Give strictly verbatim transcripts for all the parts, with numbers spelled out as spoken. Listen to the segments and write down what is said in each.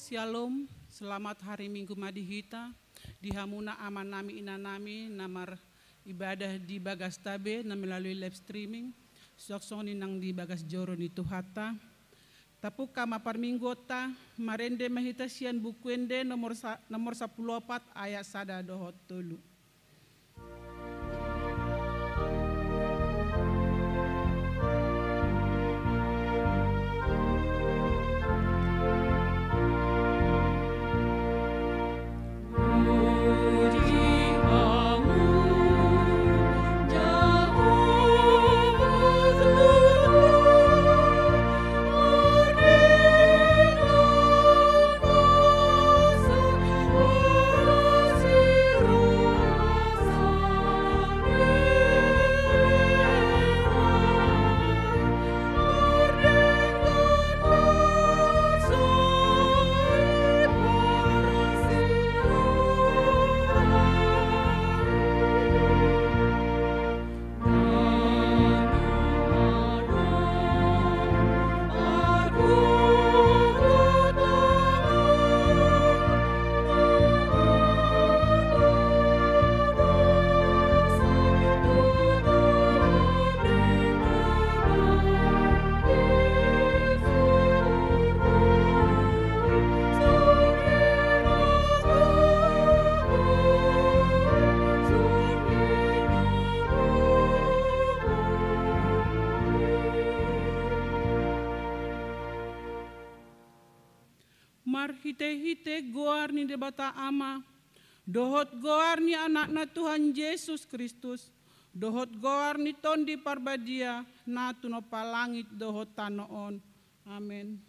Syalom, selamat hari Minggu ma di hita, di hamuna amanami inanami na maribadah di bagasta be na melalui live streaming, suang songon i nang di bagas joro ni Tuhanta. Tapungka ma parmingguonta, marende ma hita sian Buku Ende nomor sa-, nomor sampulu opat ayat sada dohot tolu. Marhitehite goar ni Debata Ama, dohot goar ni Anakna Tuhan Jesus Kristus, dohot goar ni Tondi Parbadia, na tinompa langit dohot tano on. Amen.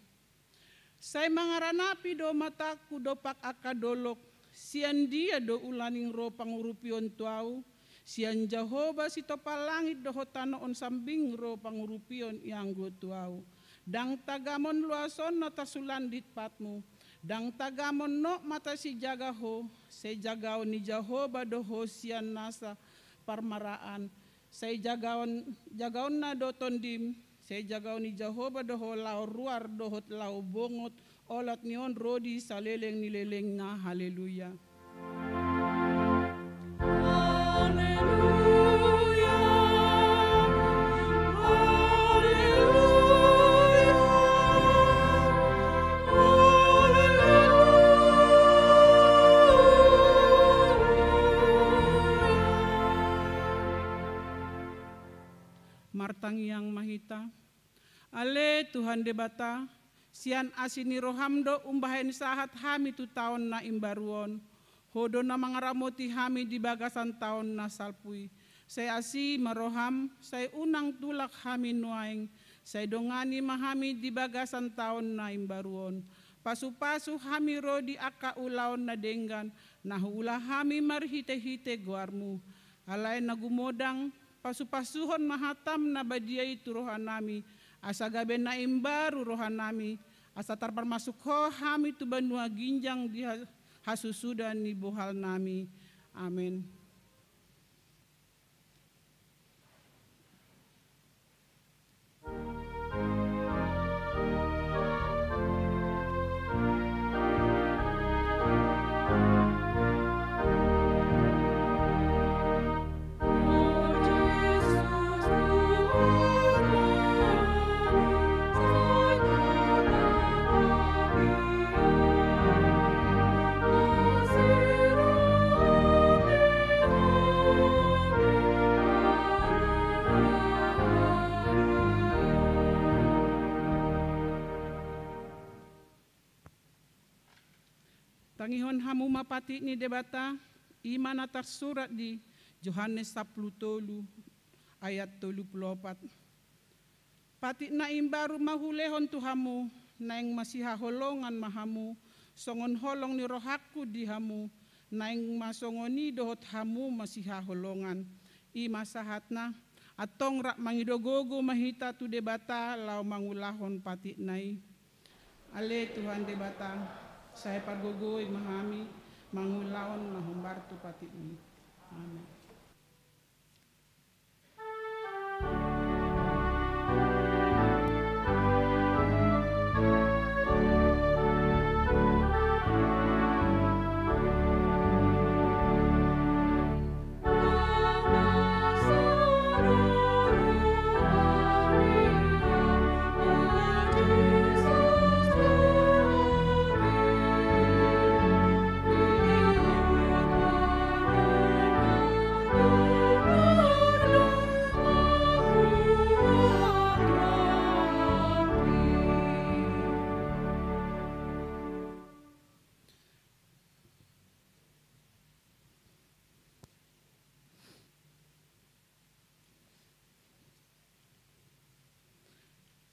Sai mangaranapi do matangku dompak angka dolok, sian dia do ulaning ro pangurupion tu ahu? Sian Jahowa sitompa langit dohot tano on sambing ro pangurupion ianggo tu ahu. Ndang tagamon luason na tarsulandit patmu, ndang tagamon nok mata sijaga ho, sai jagaon ni Jahowa do ho sian nasa parmaraan, sai jagaon, jagaonna do tondim, sai jagaon ni Jahowa do ho laho ruar dohot laho bongot, olat ni on ro di saleleng ni lelengna. Haleluya. Haleluya. Haleluya. Martangiang ma hita. Ale Tuhan Debata, sian asi ni roham do umbahen sahat hami tu taon na imbaru on. Ho do na mangaramoti hami di bagasan taon na salpu i. Sai asi ma roham, sai unang tulak hami nuaeng, sai dongani ma hami di bagasan taon na imbaru on. Pasupasu hami ro di angka ulaon na denggan, na huula hami marhitehite goarmu. Alai na gumodang, pasupasuhon ma hatam na badia i tu rohanami, asa gabe na imbaru rohanami, asa tarparmasuk ho hami tu banua ginjang di ha-, hasusuda ni bohalnami. Amen. Tangihon hamu ma patik ni Debata, i ma na tarsurat di Johannes sampulu tolu ayat tolu pulu opat. Patik na imbaru ma hulehon tu hamu, naeng masihaholongan ma hamu, songon holong ni rohangku di hamu, naeng ma songon i dohot hamu masihaholongan. I ma sahatna, antong rap mangido gogo ma hita tu Debata laho mangulahon patikna i. Ale Tuhan Debata, sai pargogoi ma hami mangulahon na hombar tu patikmi. Amen.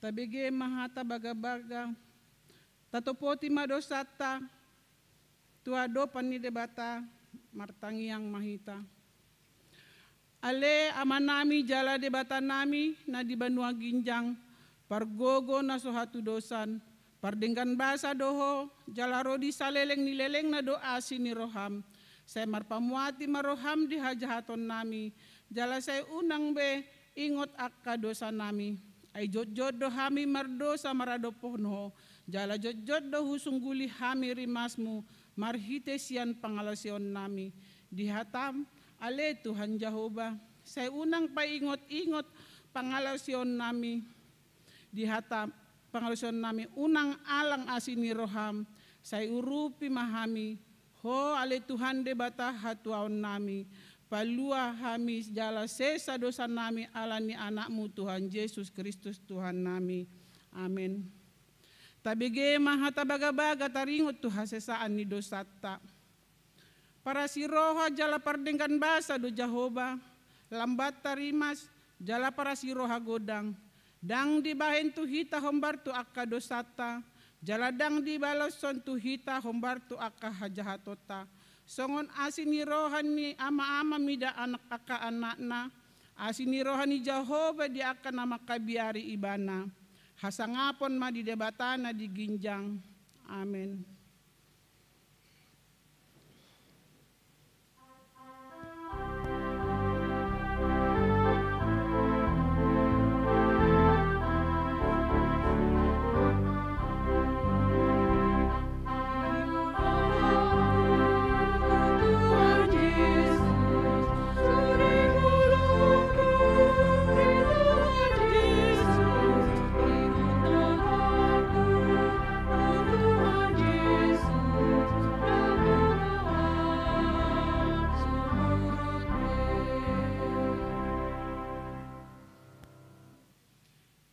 Tabege ma hata bagabaga, tatopoti ma dosanta tu adopan ni Debata. Martangiang ma hita. Ale Amanami jala Debatanami na di banua ginjang, pargogo na so hatudosan, pardenggan basa do Ho, jala ro di saleleng ni lelengna do asi ni roham. Sai marpamuati ma roham di hajahatonnami, jala sai unang be ingot angka dosanami. Ai jotjot do hami mardosa maradophon Ho, jala jotjot do husungguli hami rimasmu marhite sian pangalaosionnami. Di hatam, ale Tuhan Jahowa, sai unang paingot-ingot pangalaosionnami. Di hata pangalaosionnami, unang alang asi ni roham, sai urupi ma hami, Ho ale Tuhan Debata hatuaonnami, palua hami jala sesa dosanami ala ni Anakmu Tuhan Jesus Kristus Tuhannami. Amen. Tabege ma hata bagabaga taringot tu hasesaan ni dosanta. Parasi roha jala pardenggan basa do Jahowa, lambat tarimas, jala parasi roha godang. Ndang dibahen tu hita hombar tu angka dosanta, jala ndang dibaloshon tu hita hombar tu angka hajahatonta. Songon asi ni roha ni ama-ama mida anak angka anakna, asi ni roha ni Jahowa di angka na mangkabiari Ibana. Hasangapon ma di Debata na di ginjang. Amen.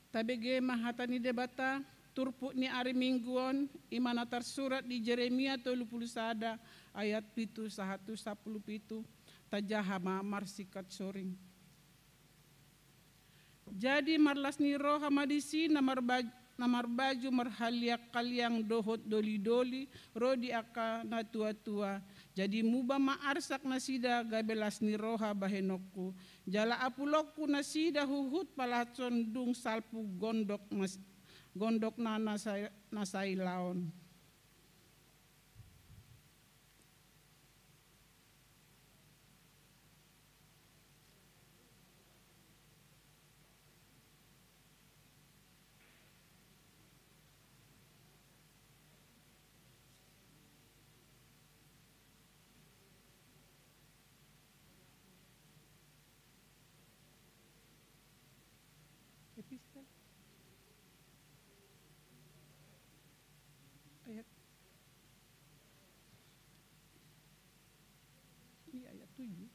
Tabege ma hata ni Debata, turpuk ni ari Minggu on, i ma na tarsurat di Jeremia tolu pulu sada ayat pitu sahat tu sampulu pitu, tajaha ma marsingkat soring. Jadi marlas ni roha ma disi na marbaju, na marbaju marhaliang-haliang dohot doli-doli ro di angka na tua-tua. Jadi muba ma arsak nasida gabe las ni roha bahenonku. Jala apulonku nasida huhut palahatshon dung salpu gondok nas-, gondok na, na sai, na sailaon. Epistel. Ayat. Ini ayat tujuh.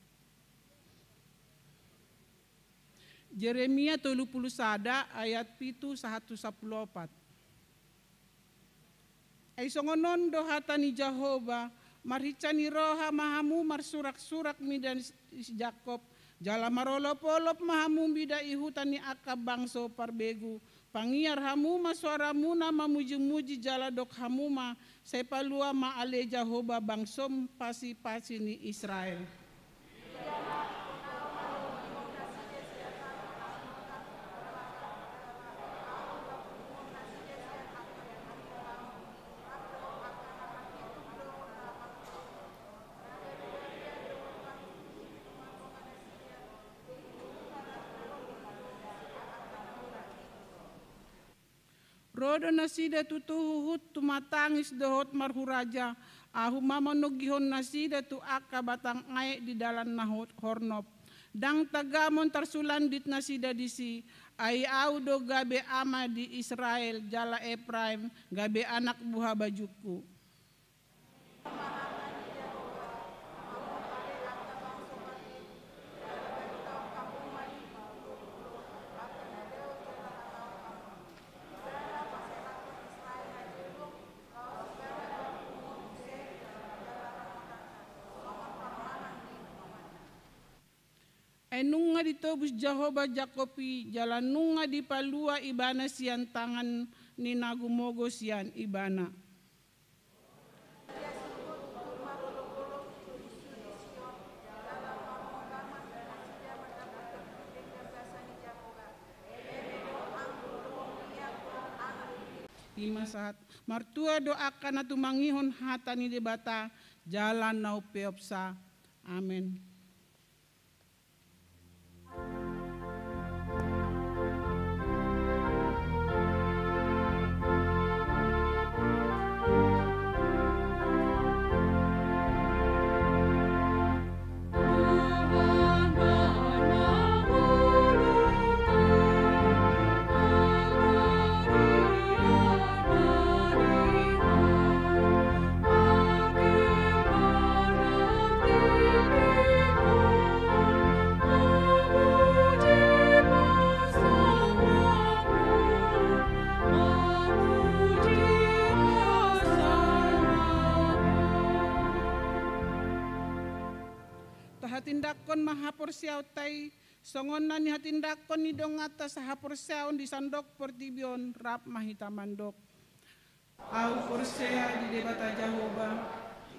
Jeremia tolu pulu sada ayat pitu sahat tu sampulu opat. Ai songon on do hata ni Jahowa, marhinsa ni roha ma hamu marsurak-surak mida ni si Jakkob, jala marolop-olop ma hamu mida i huta ni angka bangso parbegu, pangiar hamu ma soaramuna mamuji-muji jala dok hamu ma, sai palua ma ale Jahowa bangsom pasi-pasi ni Israel. Ro do nasida tutu huhut tumatangis dohot marhuraja, ahu ma manogihon nasida tu angka batang aek di dalan na ho-, hornop. Ndang tagamon tarsulandit nasida disi, ai ahu do gabe ama di Israel, jala Epraim gabe anak buha bajungku. Ai nunga ditobus Jahowa Jakob i, jala nunga dipalua ibana sian tangan ni na gumogo sian ibana. I ma sahat. Martua do angka na tumangihon hata ni Debata jala na umpeopsa. Amen. Tahatindangkon ma haporseaonta i, songon na nihatindangkon ni donganta sahaporseaon di sandok portibi on, rap ma hita mandok. Ahu porsea di Debata Jahowa,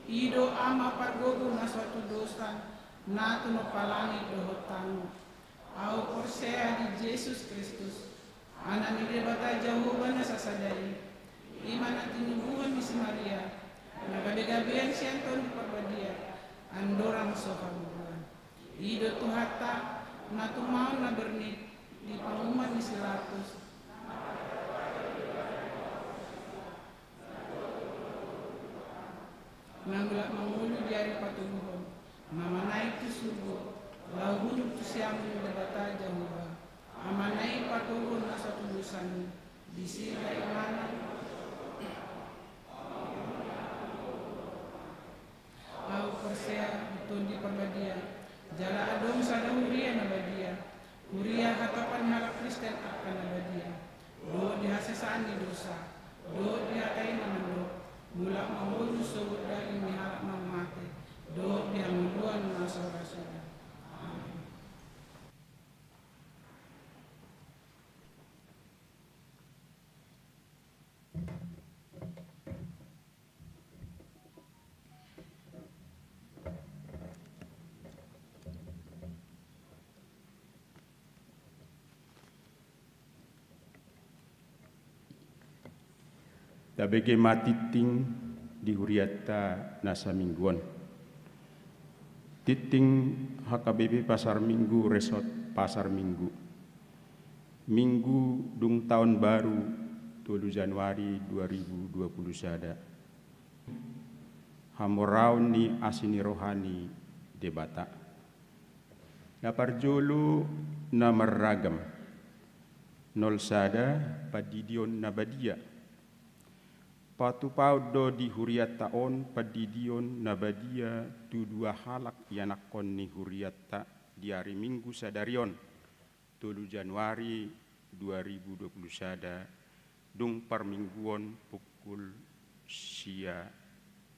i do Ama pargogo na so atudosan, na tinompa langit dohot tano. Ahu porsea di Jesus Kristus, Anak ni Debata Jahowa na sasada i, i ma na tinubuhon ni si Maria, na gabegabean sian Tondi Parbadia, andorang so habubuhan. I do Tuhanta, na tumaon na bernit di panguhuman ni si Pilatus. Na mulak mangolu di ari patoluhon, na manaek tu surgo, laho hundul tu siamun ni Debata Jahowa, Amana i pargogo na so atudosan i, disi do ibana. Ahu porsea di Tondi Parbadia, jala adong sada huria na badia, huria hatopan halak Kristen angka na badia, dohot di hasesaan ni dosa, dohot di hata i na mandok, mulak mangolu sogot daging ni halak na mate, dohot di hangoluan na so ra suda. Amen. Tabege ma tingting di hurianta na saminggu on. Tingting H K B P Pasar Minggu, Resort Pasar Minggu. Minggu dung taon baru, tolu Januari dua ribu dua puluh sada. Hamoraon ni asi ni roha ni Debata. Na parjolo na marragam. Nol sada, pandidion na badia. Patupaon do di hurianta on pandidion na badia tu dua halak ianakhon ni hurianta di ari Minggu sadari on, tolu Januari dua ribu dua puluh sada, dung parmingguon pukul sia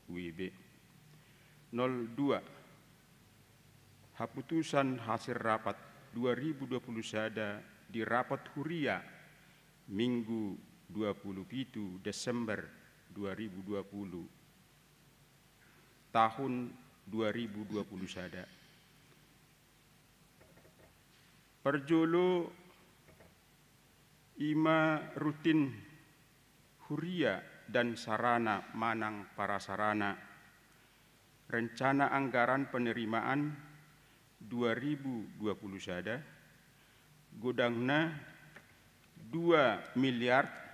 W B. Nol dua, haputusan hasil rapat dua ribu dua puluh sada di rapat huria Minggu dua puluh pitu Desember dua ribu dua puluh, tahun dua ribu dua puluh sada. Parjolo, i ma rutin huria dan sarana manang prasarana, rencana anggaran penerimaan dua ribu dua puluh sada, godangna dua miliar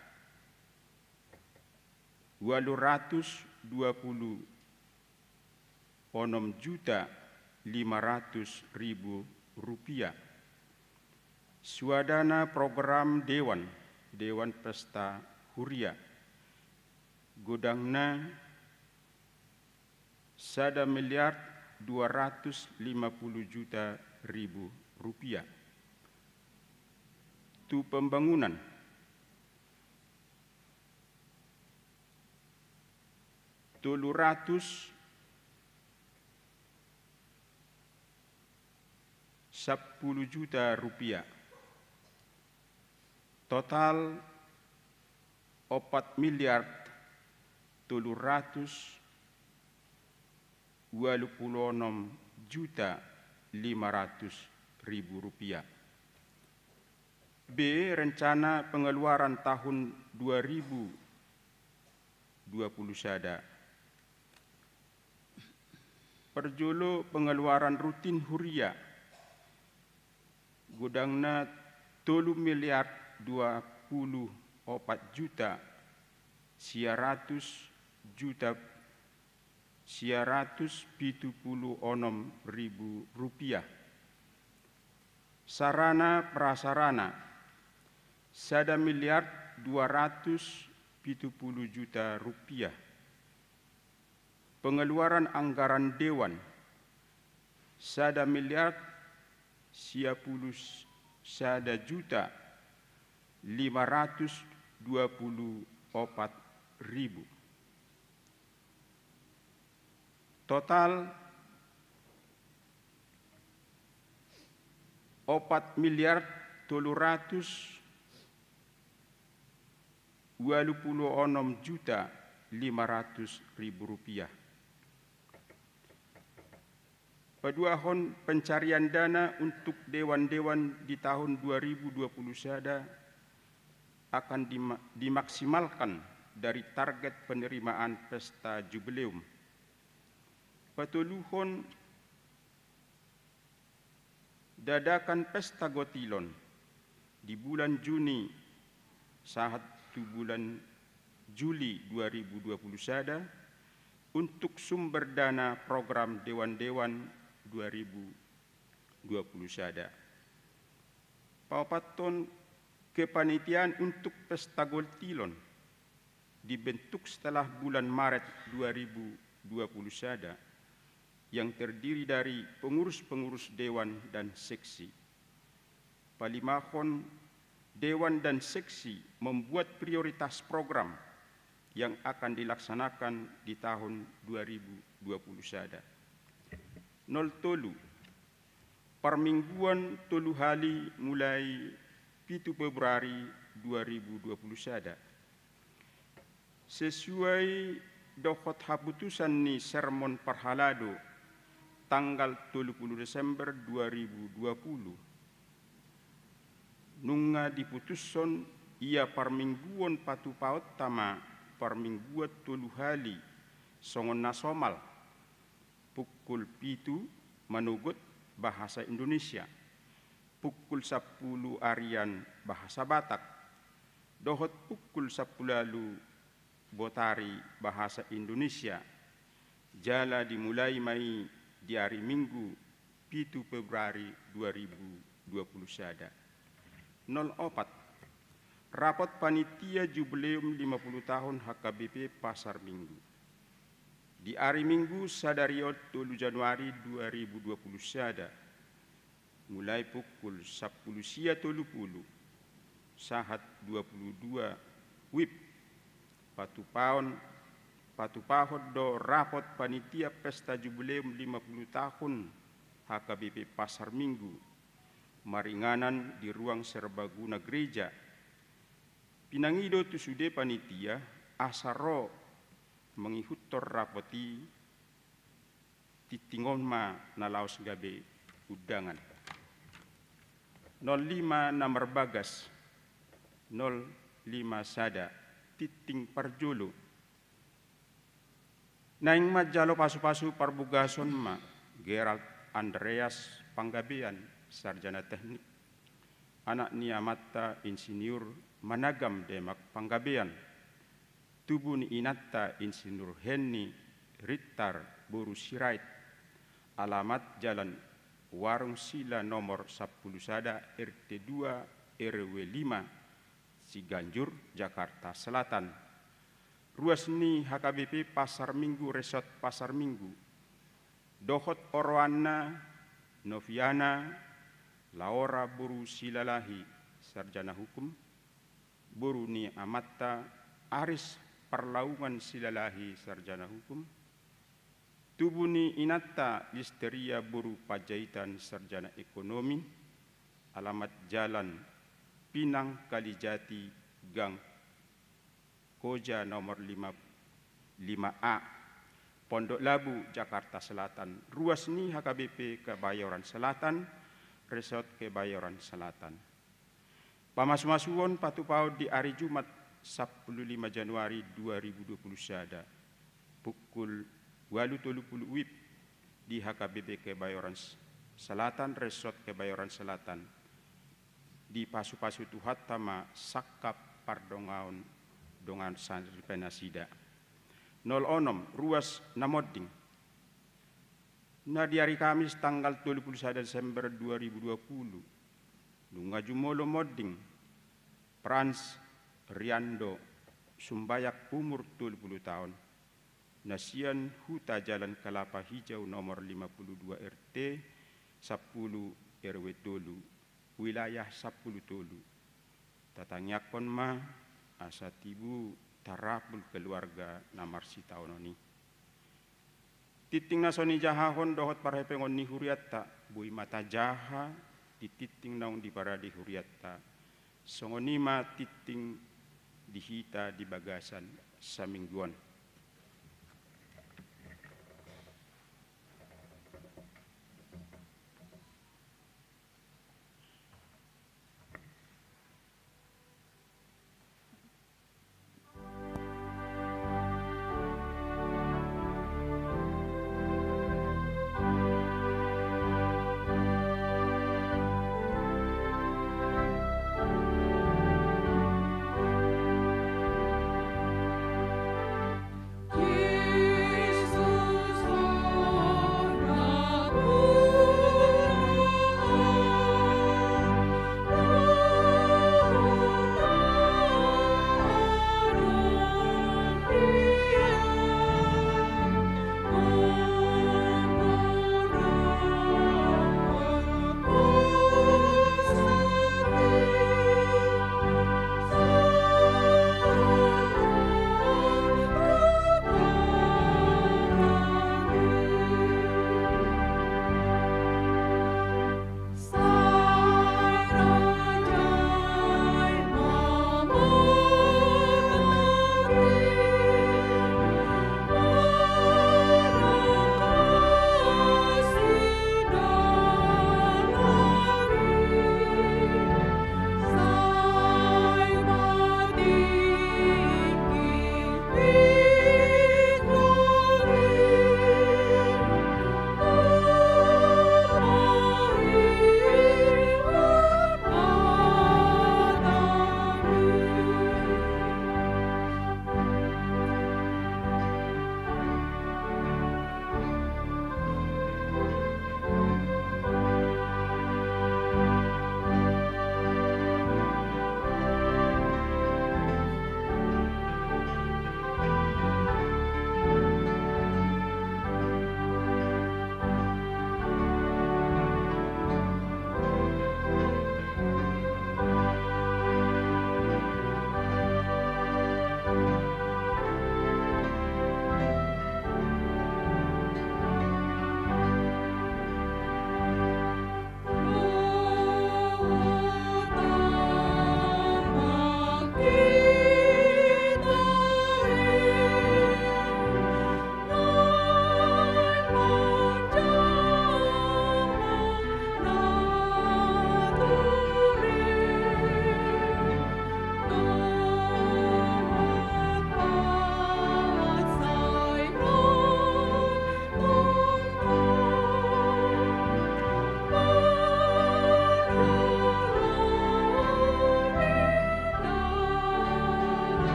ualu ratus dua puluh onom juta lima ratus ribu rupiah. Suadana program dewan, Dewan Pesta Huria, godangna sada miliar dua ratus lima puluh juta ribu rupiah. Tu pembangunan, tolu ratus, sampulu juta rupiah. Total opat miliar tolu ratus walu pulu onom juta lima ratus ribu rupiah. B, rencana pengeluaran tahun dua ribu dua puluh sada. Parjolo, pengeluaran rutin huria, godangna tolu miliar dua pulu opat juta sia ratus juta, sia ratus pitu pulu onom ribu rupiah. Sarana prasarana, sada miliar dua ratus pitu pulu juta rupiah. Pengeluaran anggaran dewan, sada miliar sia pulu sada juta lima ratus dua pulu opat ribu. Total opat miliar tolu ratus walu pulu onom juta lima ratus ribu rupiah. Paduahon, pencarian dana untuk dewan-dewan di tahun dua ribu dua puluh sada akan dima-, dimaksimalkan dari target penerimaan pesta jubileum. Patoluhon, dadakan pesta gotilon di bulan Juni sahat tu bulan Juli dua ribu dua puluh sada untuk sumber dana program dewan-dewan dua ribu dua puluh sada. Paopathon, kepanitiaan untuk pesta gotilon dibentuk setelah bulan Maret dua ribu dua puluh sada, yang terdiri dari pengurus-pengurus dewan dan seksi. Palimahon, dewan dan seksi membuat prioritas program yang akan dilaksanakan di tahun dua ribu dua puluh sada. Nol tolu, parmingguan tolu hali mulai pitu Februari dua ribu dua puluh sada. Sesuai dohot haputusan ni sermon parhalado tanggal tolu pulu Desember dua ribu dua pulu, nunga diputushon ia parmingguon patupaonta ma parmingguan tolu hali songon na somal, pukul pitu manogot bahasa Indonesia, pukul sampulu arian bahasa Batak, dohot pukul sampulu ualu botari bahasa Indonesia. Jala dimulai ma i di ari Minggu pitu Februari dua ribu dua puluh sada. Nol opat, rapot panitia jubileum lima pulu tahun H K B P Pasar Minggu. Di ari Minggu sadari on tolu Januari dua ribu dua puluh sada, mulai pukul sampulu sia tolu pulu sahat dua pulu dua wib, patupaon, patupahon do rapot panitia pesta jubileum lima pulu tahun H K B P Pasar Minggu maringanan di ruang serbaguna gereja. Pinangido tu sude panitia asa ro mangihuthon rapot i. Tingting on ma na laos gabe undangan. Nol lima na marbagas, nol lima sada, tingting parjolo. Naeng manjalo pasupasu parbogason ma Gerald Andreas Panggabean, sarjana teknik, anak ni amanta Insinyur Managam Demak Panggabean, tubu ni inanta Insinyur Henny Rintar boru Sirait, alamat Jalan Warung Sila nomor sampulu sada, R T dua, R W lima, Ciganjur, Jakarta Selatan. Ruas ni H K B P Pasar Minggu, Resort Pasar Minggu, dohot oroanna Noviana Laora boru Silalahi, sarjana hukum, boru ni amanta Aris Parlaungan Silalahi, sarjana hukum, Tubu ni inanta Listeria boru Panjaitan, sarjana ekonomi, alamat Jalan Pinang Kalijati, Gang Koja nomor lima, lima A, Pondok Labu, Jakarta Selatan. Ruas ni H K B P Kebayoran Selatan, Resort Kebayoran Selatan. Pamasumasuon patupaon di ari Jumat sampulu lima Januari dua ribu dua pulu sada, pukul ualu tolu pulu WIB di H K B P Kebayoran S-, Selatan, Resort Kebayoran Selatan. Dipasupasu Tuhanta ma sangkap pardonganon dongan saripeon nasida. Nol onom, ruas na monding. Na di ari Kamis tanggal tolu pulu sada Desember dua ribu dua pulu, nunga jumolo monding Frans Riando, sumbayang, umur tolu pulu taon, na sian Huta Jalan Kelapa Hijau nomor lima pulu dua R T sampulu R W tolu, wilayah sampulu tolu. Tatangiangkon ma asa tibu tarapul keluarga na marsitaonon i. Tingting na so nijahahon dohot parhepengon ni hurianta, boi ma tajaha di tingting naung diparade hurianta. Songon i ma tingting di hita di bagasan saminggu on.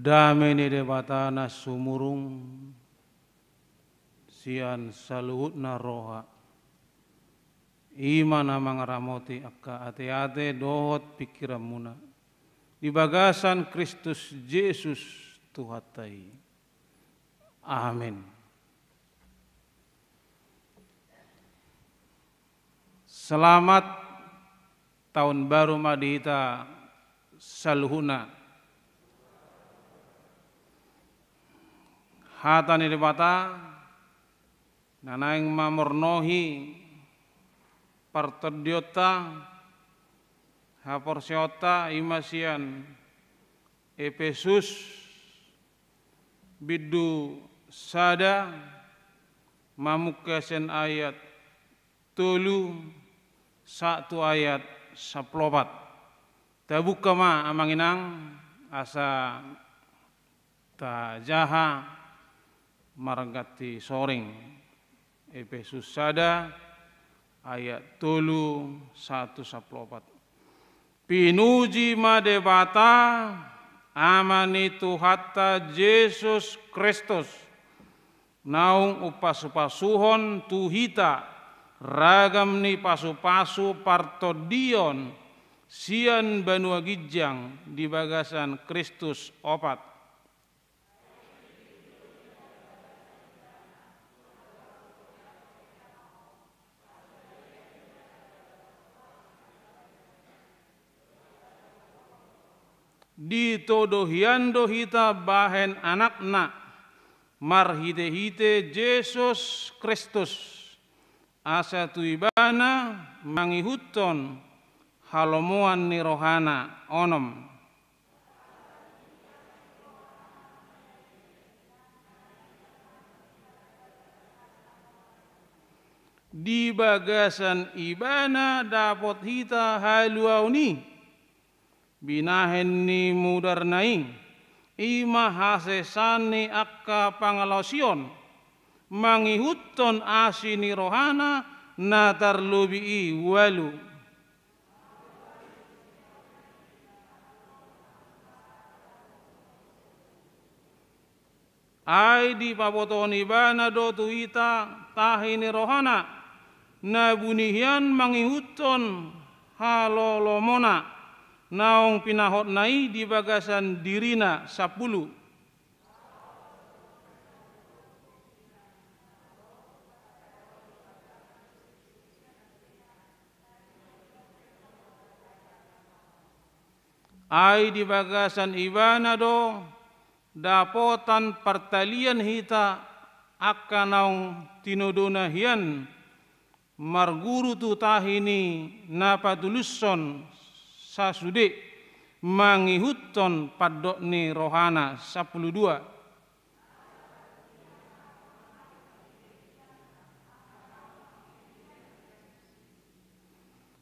Dame ni Debata na sumurung sian saluhutna roha, i ma na mangaramoti angka ateate dohot pingkiranmuna di bagasan Kristus Jesus Tuhanta i. Amen. Selamat tahun baru ma di hita saluhutna. Hata ni Debata na naeng mamornohi partondionta, haporseaonta, i ma sian Epesus bindu sada, mamungka sian ayat tolu sahat tu ayat sampulu opat. Tabuka ma, amang inang, asa tajaha marganti soring. Epesus sada ayat tolu sahat tu sampulu opat. Pinuji ma Debata, Ama ni Tuhanta Jesus Kristus, naung umpasupasuhon tu hita ragam ni pasupasu partondion sian banua ginjang di bagasan Kristus opat. Ditodo hian do hita bahen anakna, marhitehite Jesus Kristus, asa tu Ibana mangihuthon halomoan ni rohana. Onom. Di bagasan Ibana dapot hita haluaon i, binahen ni mudarna i, i ma hasesaan ni angka pangalaosion, mangihuthon asi ni rohana na tarlobi i. Ualu. Ai dipabotohon Ibana do tu hita tahi ni rohana, na buni hian mangihuthon halolomona, naung pinahotna i di bagasan dirina. Sampulu. Ai di bagasan Ibana do dapotan partalian hita angka naung tinodona hian, marguru tu tahi ni na patulushon sasude, mangihuthon pandok ni rohana. Sampulu dua.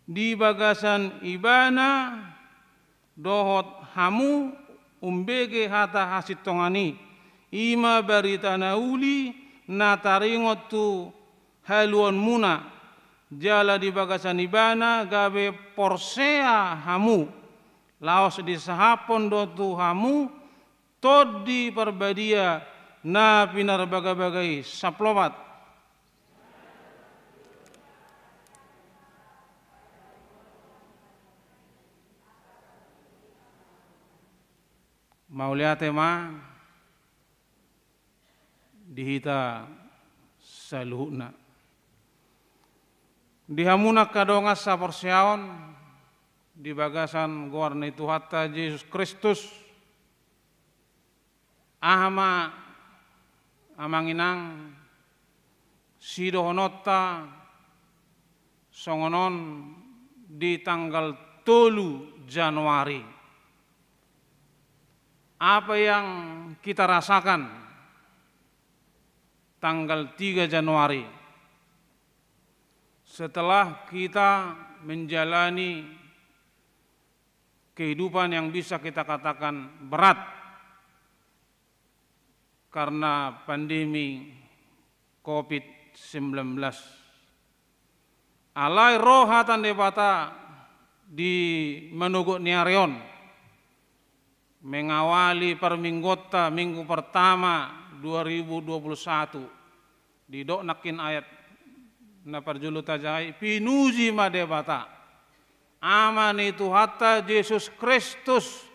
Di bagasan Ibana dohot hamu umbege hata hasintongan i, i ma barita na uli na taringot tu haluaonmuna, jala di bagasan Ibana gabe porsea hamu, laos disahaphon do tu hamu Tondi Parbadia na pinarbagabaga i. Sampulu opat. Mauliate ma di hita saluhutna. Di hamu na angka dongan saporseaon di bagasan goar ni Tuhanta Jesus Kristus, aha ma, amang inang, sidohononta songon on di tanggal tolu Januari? Apa yang kita rasakan tanggal tiga Januari, setelah kita menjalani kehidupan yang bisa kita katakan berat karena pandemi covid sembilan belas? Alai ro hata ni Debata di manogot ni ari on, mengawali parmingguonta, minggu pertama dua ribu dua puluh satu. Didok nangkin ayat na parjolo tajaha i, pinuji ma Debata, Ama ni Tuhanta Jesus Kristus,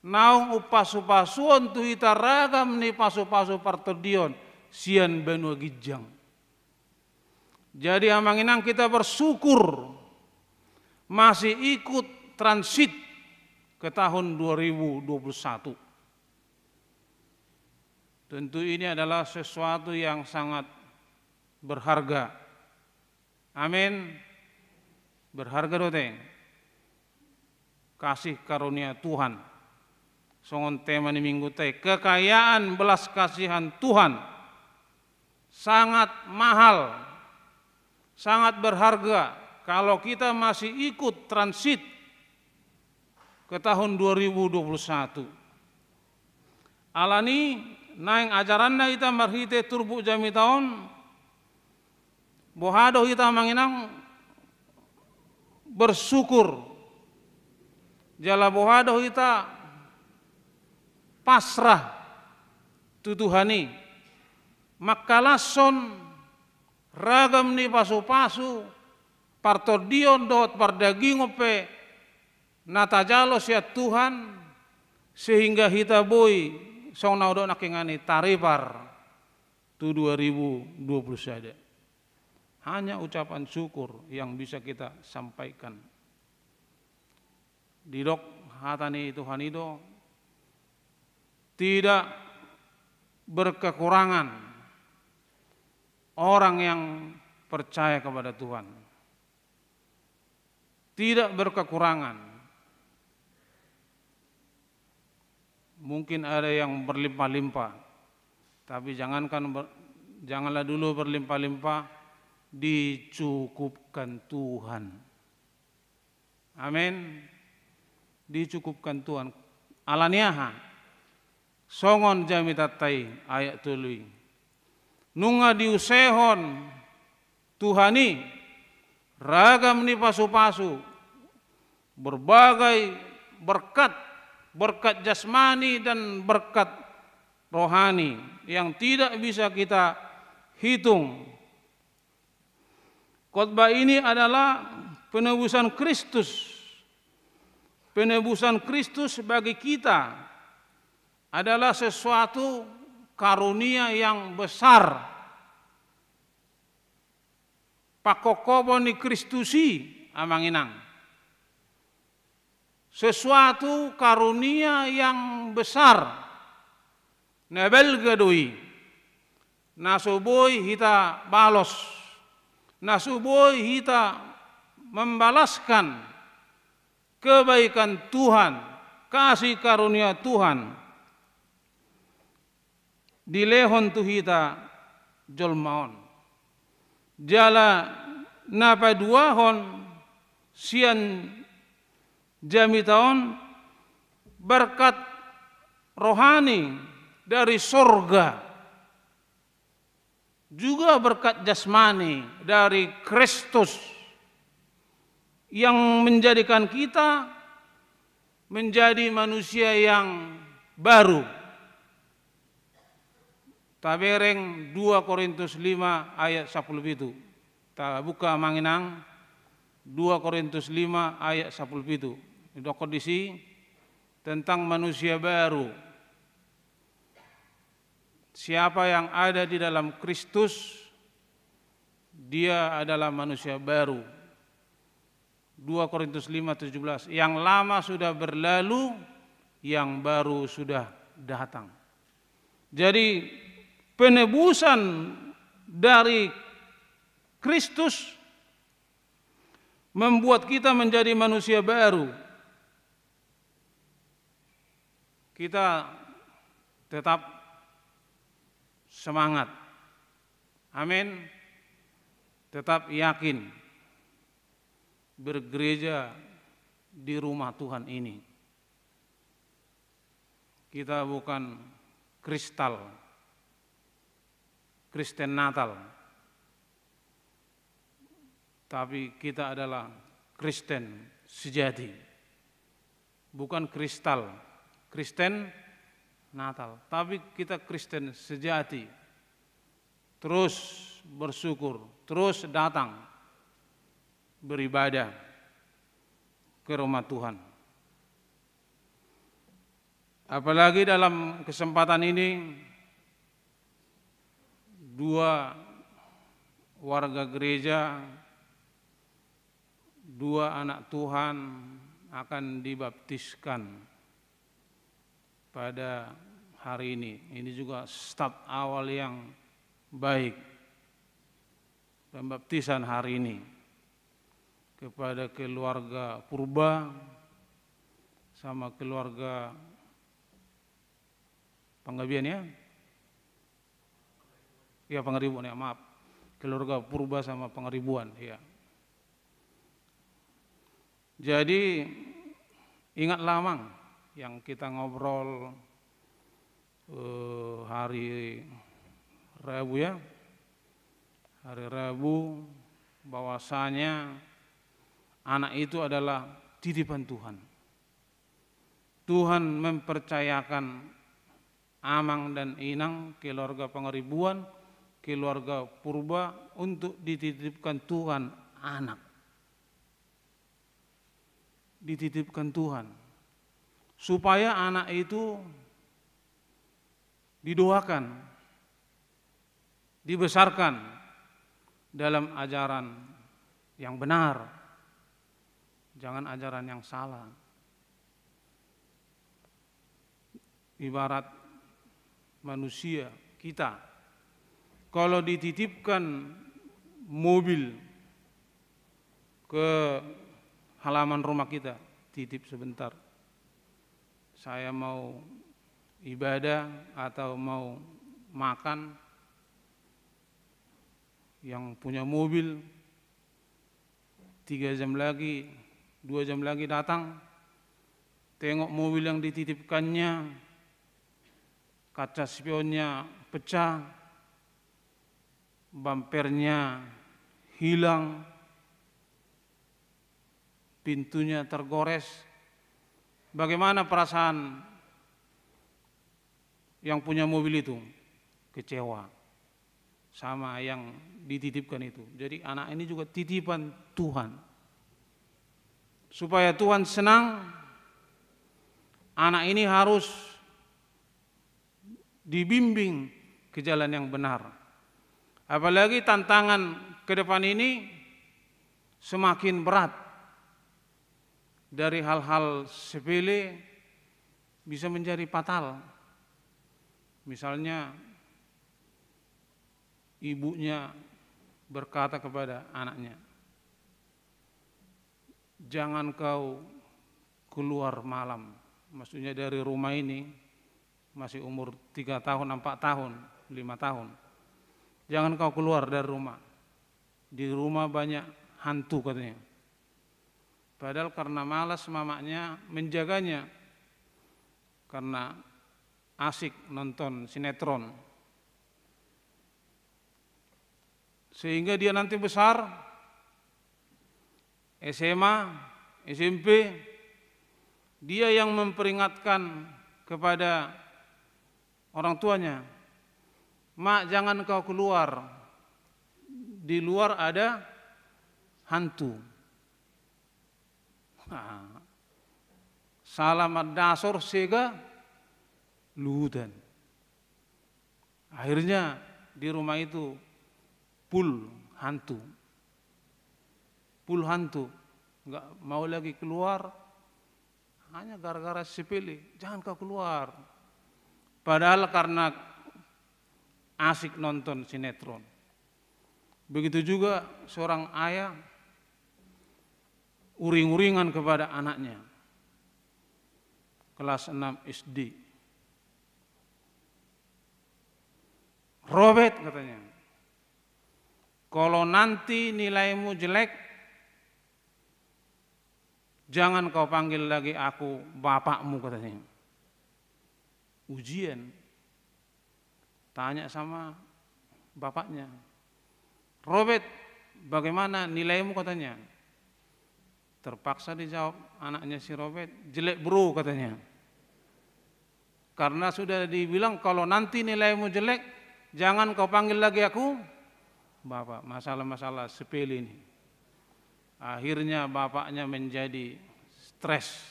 naung umpasupasuhon tu hita ragam ni pasupasu partondion sian banua ginjang. Jadi, Amang Inang, kita bersyukur masih ikut transit ke tahun dua ribu dua puluh satu. Tentu ini adalah sesuatu yang sangat berharga. Amin. Berharga do te. Kasih karunia Tuhan. Songon tema ni mingguta i, kekayaan belas kasihan Tuhan. Sangat mahal, sangat berharga kalau kita masih ikut transit ke tahun dua ribu dua puluh satu. Alani naeng ajaranna hita marhite turpuk jamita on, boha do hita, Amang Inang, bersyukur, jala boha do hita pasrah tu Tuhan i, mangkalashon ragam ni pasupasu partondion dohot pardagingon pe na tajalo sian Tuhan, sehingga hita boi, songon na hudok nangkiningan i, taripar tu dua ribu dua puluh sada. Hanya ucapan syukur yang bisa kita sampaikan. Didok hata ni Tuhan i do, tidak berkekurangan orang yang percaya kepada Tuhan. Tidak berkekurangan. Mungkin ada yang berlimpah-limpah, tapi jangankan ber-, janganlah dulu berlimpah-limpah, dicukupkan Tuhan. Amin. Dicukupkan Tuhan. Alani aha? Songon jamitanta i, ayat tolu i. Nunga diusehon Tuhan i ragam ni pasupasu, berbagai berkat, berkat jasmani dan berkat rohani yang tidak bisa kita hitung. Khotbah ini adalah penebusan Kristus. Penebusan Kristus bagi kita adalah sesuatu karunia yang besar. Pangkophopon ni Kristus i, Amang Inang. Sesuatu karunia yang besar. Na balga do i. Na so boi hita balos. Na so boi hita membalaskan kebaikan Tuhan, kasih karunia Tuhan dilehon tu hita jolma on. Jala na paduahon sian jamita on berkat rohani dari sorga, juga berkat jasmani dari Kristus yang menjadikan kita menjadi manusia yang baru. Tabereng dua Korintus lima ayat sampulu pitu. Tabuka, Amang Inang, dua Korintus lima ayat sampulu pitu. Didokkon disi tentang manusia baru. Siapa yang ada di dalam Kristus, dia adalah manusia baru. Dua Korintus lima tujuh belas, yang lama sudah berlalu, yang baru sudah datang. Jadi, penebusan dari Kristus membuat kita menjadi manusia baru. Kita tetap semangat. Amin. Tetap yakin bergereja di rumah Tuhan ini. Kita bukan kristal, Kristen Natal, tapi kita adalah Kristen sejati. Bukan kristal, Kristen Natal, tapi kita Kristen sejati. Terus bersyukur, terus datang beribadah ke rumah Tuhan. Apalagi dalam kesempatan ini, dua warga gereja, dua anak Tuhan akan dibaptiskan pada hari ini. Ini juga start awal yang baik. Pembaptisan hari ini kepada keluarga Purba sama keluarga Panggabean, ya? Ya, Pangaribuan, ya, maaf. Keluarga Purba sama Pangaribuan, ya. Jadi, ingatlah, Amang, yang kita ngobrol, eh, hari Rabu, ya. Hari Rabu, bahwasanya anak itu adalah titipan Tuhan. Tuhan mempercayakan Amang dan Inang, keluarga Pangaribuan, keluarga Purba, untuk dititipkan Tuhan anak. Dititipkan Tuhan. Supaya anak itu didoakan, dibesarkan dalam ajaran yang benar, jangan ajaran yang salah. Ibarat manusia kita, kalau dititipkan mobil ke halaman rumah kita, titip sebentar. Saya mau ibadah atau mau makan, yang punya mobil tiga jam lagi, dua jam lagi datang, tengok mobil yang dititipkannya, kaca spionnya pecah, bumpernya hilang, pintunya tergores. Bagaimana perasaan yang punya mobil itu? Kecewa sama yang dititipkan itu. Jadi, anak ini juga titipan Tuhan. Supaya Tuhan senang, anak ini harus dibimbing ke jalan yang benar. Apalagi tantangan ke depan ini semakin berat. Dari hal-hal sepele bisa menjadi fatal. Misalnya, ibunya berkata kepada anaknya, "Jangan kau keluar malam." Maksudnya, dari rumah ini, masih umur tiga tahun, empat tahun, lima tahun. "Jangan kau keluar dari rumah. Di rumah banyak hantu," katanya. Padahal karena malas mamanya menjaganya, karena asik nonton sinetron. Sehingga dia nanti besar, S M A, S M P, dia yang memperingatkan kepada orang tuanya, "Mak, jangan kau keluar. Di luar ada hantu." Nah, sala mandasor sega luhutan. Akhirnya di rumah itu full hantu. Full hantu. Nggak mau lagi keluar. Hanya gara-gara sepele, "Jangan kau keluar." Padahal karena asik nonton sinetron. Begitu juga seorang ayah uring-uringan kepada anaknya. Kelas enam S D. "Robert," katanya, "kalau nanti nilaimu jelek, jangan kau panggil lagi aku bapakmu," katanya. Ujian. Tanya sama bapaknya, "Robert, bagaimana nilaimu?" katanya. Terpaksa dijawab anaknya si Robert, "Jelek, Bro," katanya. Karena sudah dibilang, "Kalau nanti nilaimu jelek, jangan kau panggil lagi aku Bapak." Masalah-masalah sepele ini. Akhirnya bapaknya menjadi stres.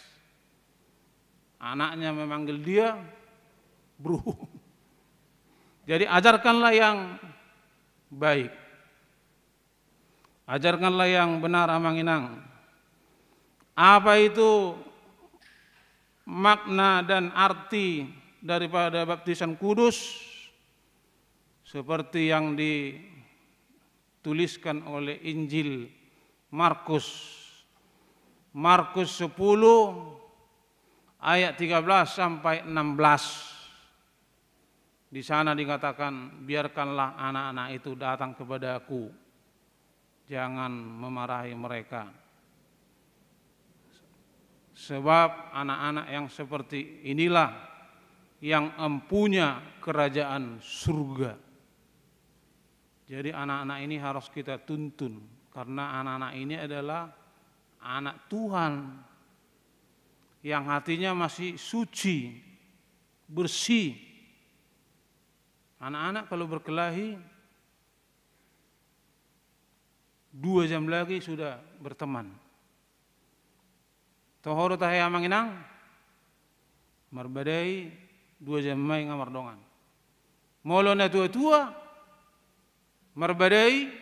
Anaknya memanggil dia bro. Jadi ajarkanlah yang baik. Ajarkanlah yang benar, Amang Inang. Apa itu makna dan arti daripada baptisan kudus? Seperti yang dituliskan oleh Injil Markus. Markus sepuluh ayat tiga belas sampai enam belas. Di sana dikatakan, "Biarkanlah anak-anak itu datang kepada-Ku. Jangan memarahi mereka. Sebab anak-anak yang seperti inilah yang empunya kerajaan surga." Jadi anak-anak ini harus kita tuntun, karena anak-anak ini adalah anak Tuhan yang hatinya masih suci, bersih. Anak-anak kalau berkelahi, dua jam lagi sudah berteman. Toho do tahe, Amang Inang? Marbadai dua jam ma i nga mardongan. Molo na tua-tua, marbadai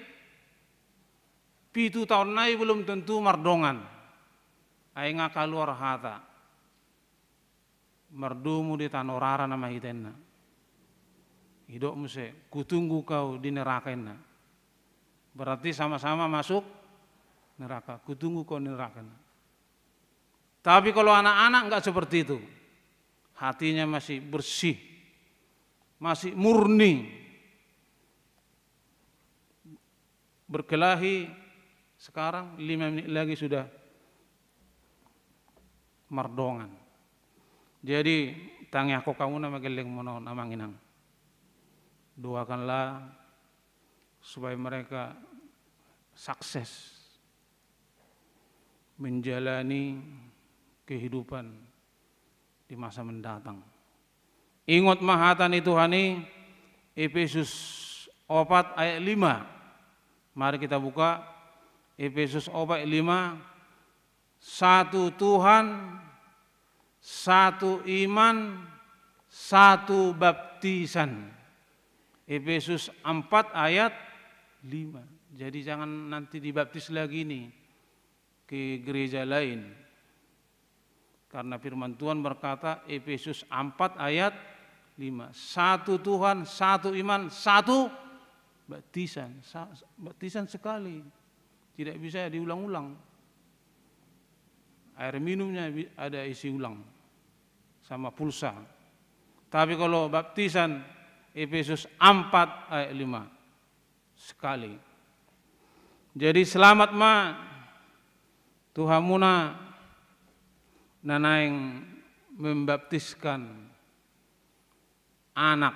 pitu taon nai belum tentu mardongan. Ai nga kaluar hata, "Mardomu di tano rara nama hita," inna. Didok muse, "Kutunggu kau di neraka," inna. Berarti sama-sama masuk neraka. "Kutunggu kau di neraka," inna. Tapi kalau anak-anak nggak seperti itu. Hatinya masih bersih, masih murni. Berkelahi sekarang, lima menit lagi sudah mardongan. Jadi, tangiangkon hamu na mageleng muna on, Amang Inang. Doakanlah supaya mereka sukses menjalani kehidupan di masa mendatang. Ingot ma hata ni Tuhan i, Efesus opat ayat lima. Mari kita buka Efesus opat ayat lima. Satu Tuhan, satu iman, satu baptisan. Efesus empat ayat lima. Jadi jangan nanti dibaptis lagi nih ke gereja lain. Karena firman Tuhan berkata, Efesus empat ayat lima, satu Tuhan, satu iman, satu baptisan. Sa-, baptisan sekali. Tidak bisa diulang-ulang. Air minumnya bi-, ada isi ulang sama pulsa. Tapi kalau baptisan, Efesus empat ayat lima, sekali. Jadi selamat ma tu hamuna na naeng membaptiskan anak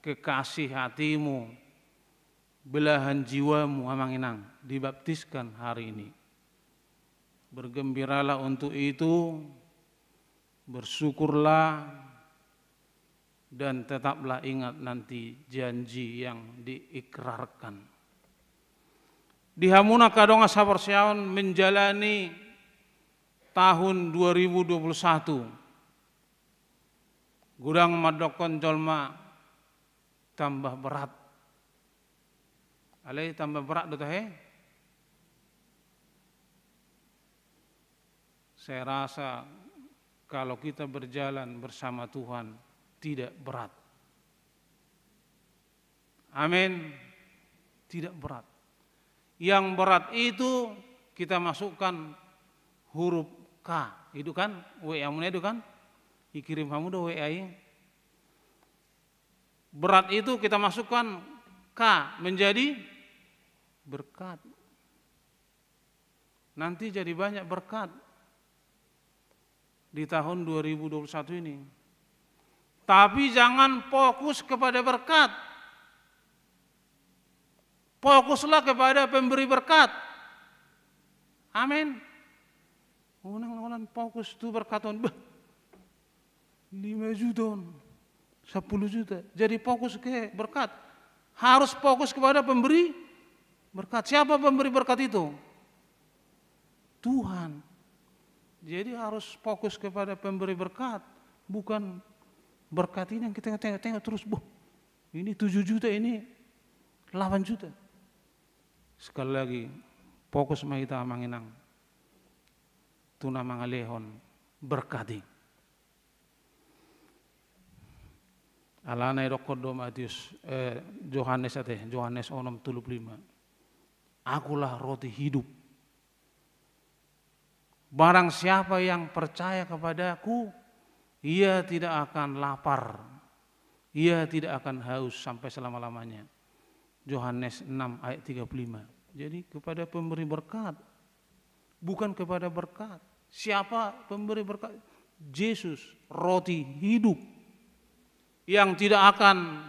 kekasih hatimu, belahan jiwamu, Amang Inang, dibaptiskan hari ini. Bergembiralah untuk itu, bersyukurlah, dan tetaplah ingat nanti janji yang diikrarkan. Di hamuna angka dongan saporseaon menjalani tahun dua ribu dua puluh satu, godang mandokkon jolma tambah berat. Alai tambah berat do tahe? Saya rasa kalau kita berjalan bersama Tuhan, tidak berat. Amin. Tidak berat. Yang berat itu kita masukkan huruf K. Itu kan W A muna itu kan? Dikirim hamu do W A i. Berat itu kita masukkan K menjadi berkat. Nanti jadi banyak berkat di tahun dua ribu dua puluh satu ini. Tapi jangan fokus kepada berkat. Fokuslah kepada pemberi berkat. Amin. Unang holan fokus tu berkat on. Beh. Lima juta on, sepuluh juta. Jadi fokus ke berkat. Harus fokus kepada pemberi berkat. Siapa pemberi berkat itu? Tuhan. Jadi harus fokus kepada pemberi berkat, bukan berkat ini yang kita tengok-tengok terus. Boh, ini tujuh juta, ini delapan juta. Sekali lagi, fokus ma hita, Amang Inang, tu na mangalehon berkat i. Alana idokkon do Matius, eh, Johannes ate, Johannes onom tolu pulu lima. Akulah roti hidup. Barang siapa yang percaya kepadaku, ia tidak akan lapar, ia tidak akan haus sampai selama-lamanya. Johannes enam ayat tiga puluh lima. Jadi kepada pemberi berkat, bukan kepada berkat. Siapa pemberi berkat? Yesus, roti hidup yang tidak akan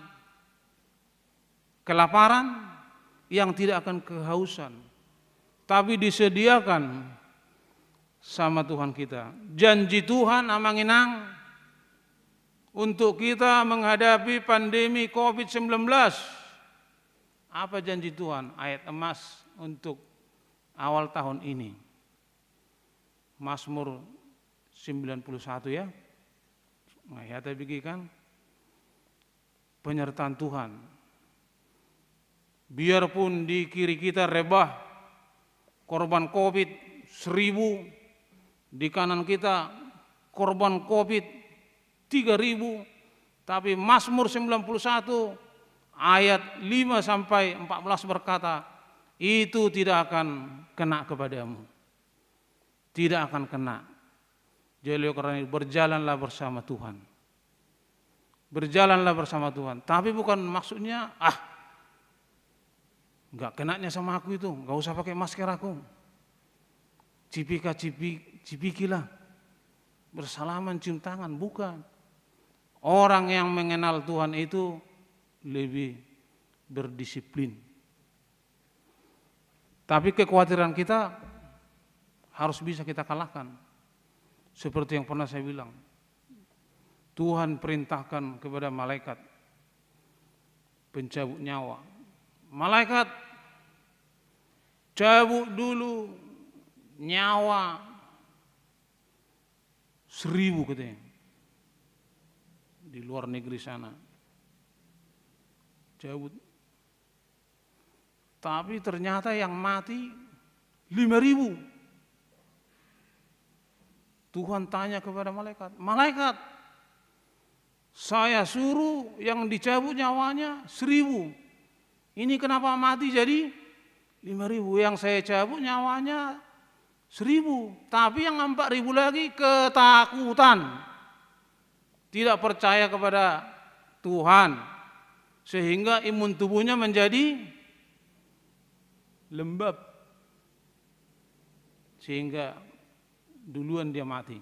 kelaparan, yang tidak akan kehausan, tapi disediakan sama Tuhan kita. Janji Tuhan, Amang Inang, untuk kita menghadapi pandemi covid sembilan belas. Apa janji Tuhan? Ayat emas untuk awal tahun ini. Mazmur sembilan puluh satu, ya. Nah, ya, tapi kan penyertaan Tuhan. Biarpun di kiri kita rebah korban covid seribu, di kanan kita korban covid tiga ribu, tapi Mazmur sembilan puluh satu ayat lima sampai empat belas berkata, itu tidak akan kena kepadamu. Tidak akan kena. Jadi, oleh karena itu, berjalanlah bersama Tuhan. Berjalanlah bersama Tuhan. Tapi bukan maksudnya, ah, nggak kenanya sama aku itu, nggak usah pakai masker aku. Cipika, cipi-, cipikilah. Bersalaman, cium tangan, bukan. Orang yang mengenal Tuhan itu lebih berdisiplin. Tapi kekhawatiran kita harus bisa kita kalahkan. Seperti yang pernah saya bilang, Tuhan perintahkan kepada malaikat pencabut nyawa, "Malaikat, cabut dulu nyawa seribu," katanya, di luar negeri sana. Cabut. Tapi ternyata yang mati lima ribu. Tuhan tanya kepada malaikat, "Malaikat, saya suruh yang dicabut nyawanya seribu. Ini kenapa mati jadi lima ribu? Yang saya cabut nyawanya seribu, tapi yang empat ribu lagi ketakutan, tidak percaya kepada Tuhan, sehingga imun tubuhnya menjadi lembab, sehingga duluan dia mati."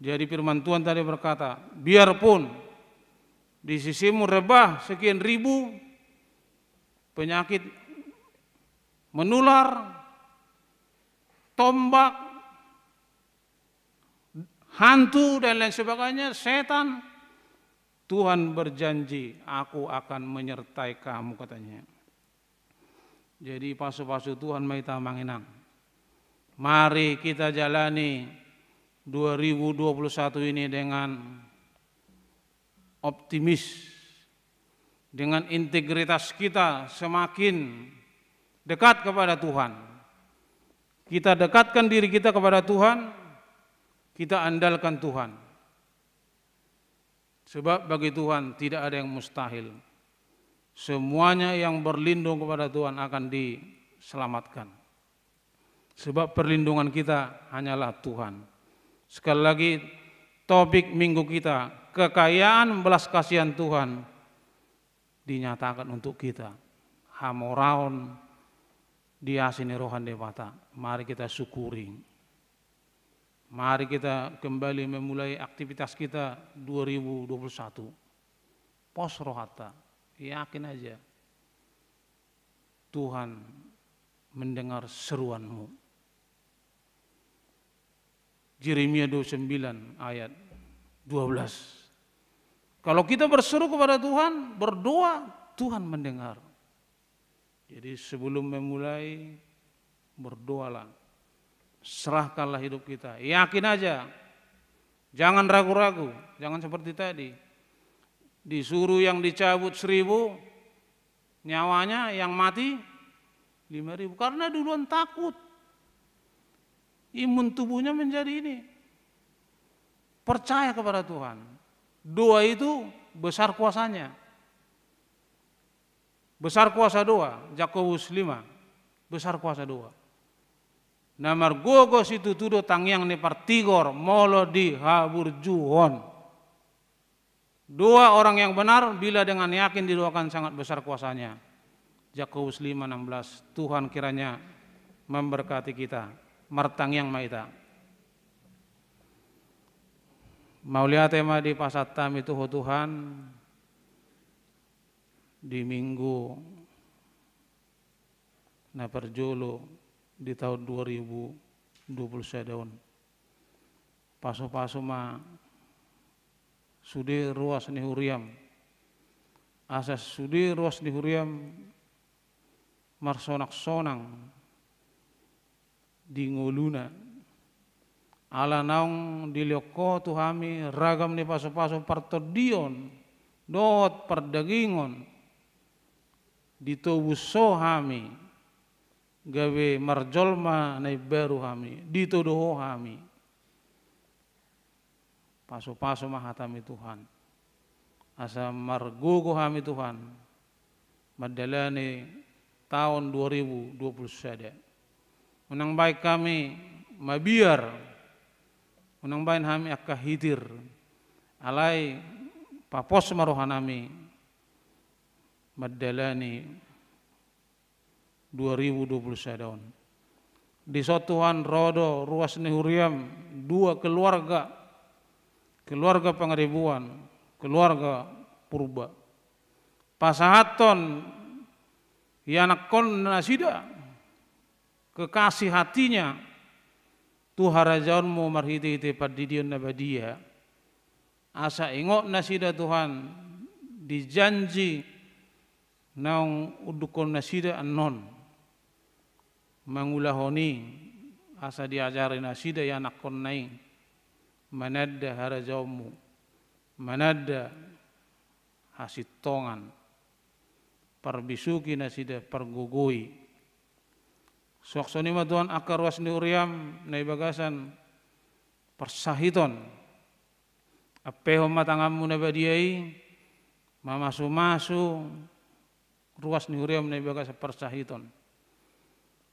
Jadi firman Tuhan tadi berkata, biarpun di sisimu rebah sekian ribu penyakit menular, tombak, hantu, dan lain sebagainya, setan, Tuhan berjanji, "Aku akan menyertai kamu," katanya. Jadi pasu-pasu Tuhan ma hita, Amang Inang. Mari kita jalani dua ribu dua puluh satu ini dengan optimis, dengan integritas kita semakin dekat kepada Tuhan. Kita dekatkan diri kita kepada Tuhan, kita andalkan Tuhan. Sebab bagi Tuhan tidak ada yang mustahil. Semuanya yang berlindung kepada Tuhan akan diselamatkan. Sebab perlindungan kita hanyalah Tuhan. Sekali lagi, topik minggu kita, kekayaan belas kasihan Tuhan dinyatakan untuk kita. Hamoraon di asi ni roha ni Debata. Mari kita syukuri. Mari kita kembali memulai aktivitas kita dua ribu dua puluh satu. Pos rohanta, yakin aja Tuhan mendengar seruanmu. Jeremia dua puluh sembilan ayat dua belas. Kalau kita berseru kepada Tuhan, berdoa, Tuhan mendengar. Jadi sebelum memulai, berdoalah. Serahkanlah hidup kita. Yakin aja. Jangan ragu-ragu. Jangan seperti tadi. Disuruh yang dicabut seribu, nyawanya yang mati lima ribu. Karena duluan takut. Imun tubuhnya menjadi ini. Percaya kepada Tuhan. Doa itu besar kuasanya. Besar kuasa doa, Jakobus lima. Besar kuasa doa. Na margogo situtu do tangiang ni partigor molo dihaburjuhon. Doa orang yang benar bila dengan yakin didoakan sangat besar kuasanya. Jakobus lima enam belas. Tuhan kiranya memberkati kita. Martangiang ma hita. Mauliate ma dipasahat hami tu Ho Tuhan di minggu na parjolo di taon dua ribu dua puluh sada on. Pasupasu ma sude ruas ni huriam, asa sude ruas ni huriam marsonaksonang di ngoluna. Ala naung dilehon Ho tu hami ragam ni pasupasu partondion dohot pardagingon, ditobus Ho hami, gabe marjolma na imbaru hami, ditodo Ho hami. Pasupasu ma hatami Tuhan. Asa margogo hami Tuhan mandalani taon dua ribu dua puluh sada. Unang baen hami mabiar, unang baen hami angka hitir, alai papos ma rohanami mandalani dua ribu dua puluh sada on. Dison Tuhan ro do ruas ni huriam dua keluarga, keluarga Pangaribuan, keluarga Purba. Pasahathon ianakkon nasida, kekasih hatinya, tu harajaonmu marhitehite pandidion na badia. Asa ingot nasida Tuhan di janji naung undukhon nasida annon mangulahon i, asa diajari nasida ianakkonna i mananda harajaonmu, mananda hasintongan, parbisuhi nasida, pargogoi. Suang songon i ma Tuhan angka ruas ni huriam na di bagasan parsahiton. Ampehon ma tanganmu na badia i mamasumasu ruas ni huriam na di bagasan parsahiton.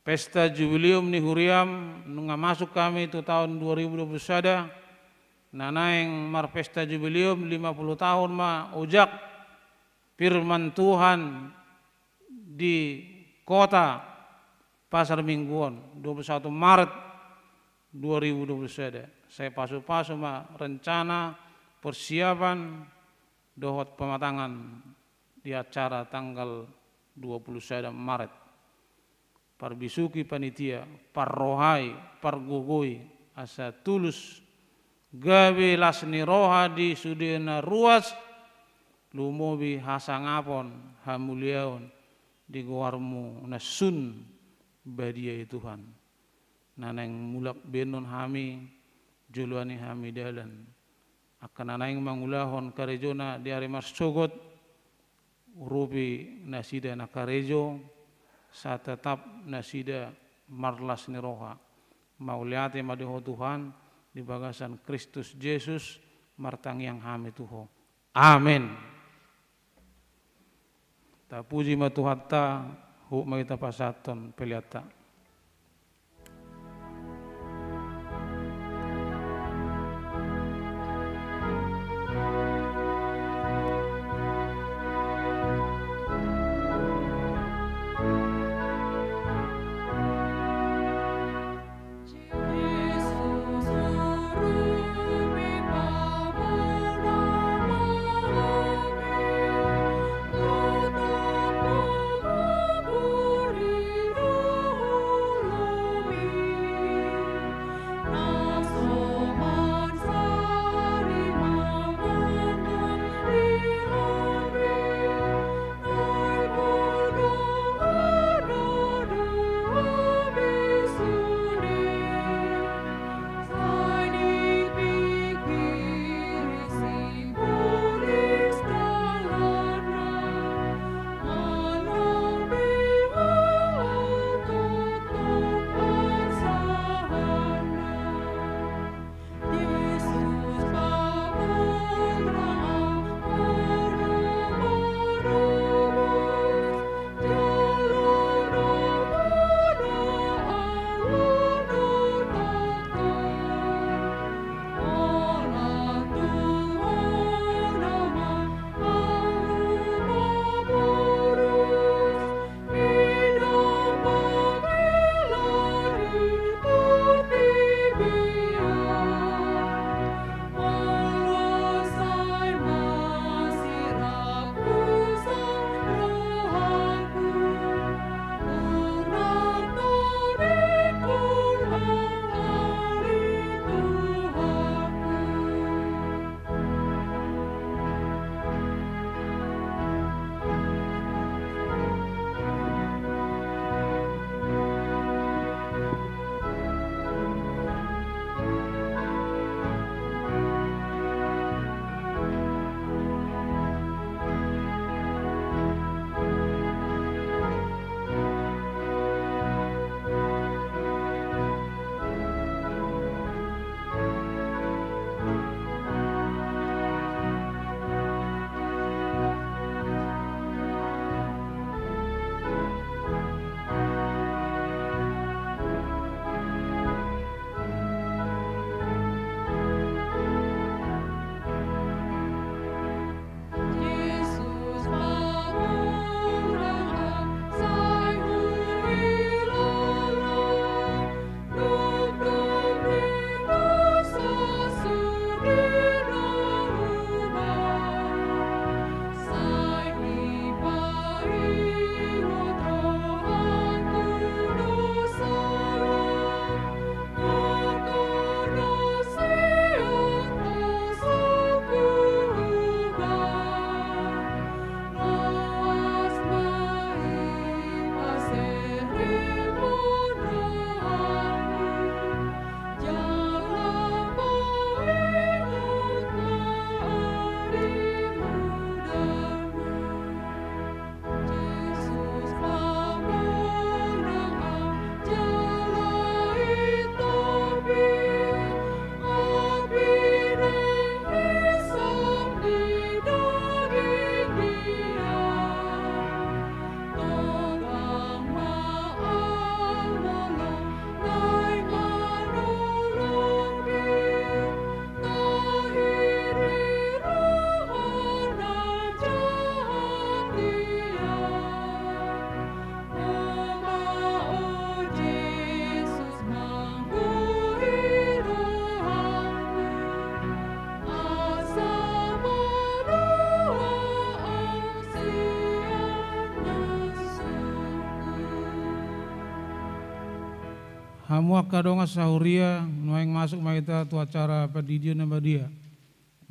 Pesta jubileum ni huriam, nunga masuk hami tu taon dua ribu dua puluh sada, na naeng marpesta jubileum lima puluh tahun ma ojak Firman Tuhan di kota Pasar Minggu on, dua puluh satu Maret dua ribu dua puluh sada. Sai pasupasu ma rencana, persiapan dohot pematangan di acara tanggal dua puluh sada Maret. Parbisuhi panitia, parrohai, pargogoi, asa tulus gabe las ni roha di sude na ruas, lumobi hasangapon, hamuliaon di goarmu na sun badia i Tuhan. Na naeng mulak baenon hami, joloani hami dalan. Angka na naeng mangulahon karejona di ari marsogot, urupi nasida na karejo, sai tetap nasida marlas ni roha. Mauliate ma di Ho Tuhan, di bagasan Kristus Jesus, martangiang hami tu Ho. Amen. Tapuji ma Tuhanta, huhut ma hita pasahathon peleanta. Hamu angka dongan sahuria, nuaeng masuk ma hita tu acara pandidion na badia.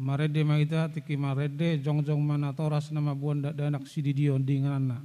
Marende ma hita, tingki marende, jongjong ma natoras na mamboan dakdanak sididion di ingananna.